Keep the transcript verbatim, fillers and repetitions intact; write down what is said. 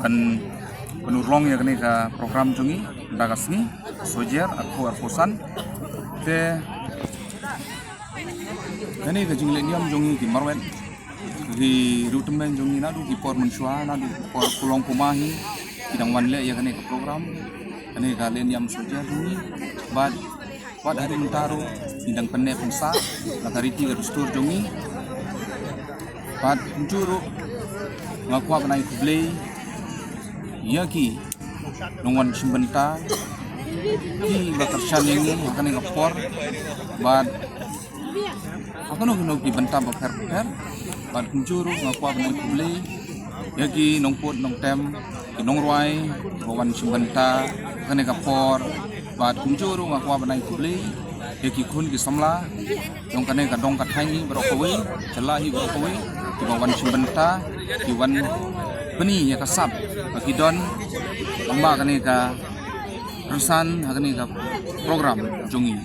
ban, ban urlong ïa kane ka program jong ngi da ka sngi Soijer arphew arphew san. Te kane ka jingleh niam jong ngi ki marwet, ki riewtymmen jong ngi naduh ki por mynshuwa, naduh ki por pulong puma hi ki dang wan leh ïa kane ka program, kane ka leh niam Soijer jong ngi. Bad wat haduh mynta ruh ngi dang pynneh pynsah la ka riti ka dustur jong ngi. Bad kumjuh ruh nga kwah ban ai khublei ïa ki nongwan shim bynta kiba kyrshan ïa ngi ha kane ka por. Bad ha kano kano ki bynta bapher bapher. Bad kumjuh ruh nga kwah ban ai khublei ïa ki nongput nongtem, ki nongrwai ba wan shim bynta ha kane ka por. Bad kumjuh ruh nga kwah ban ai khublei ïa ki khun ki samla jong kane ka dong ka thaiñ hi baroh kawei, jylla hi baroh kawei, kiba wan shim bynta, ki wan pyni ïa ka sap ba ki don lyngba kane ka rynsan ha kane ka program jong ngi.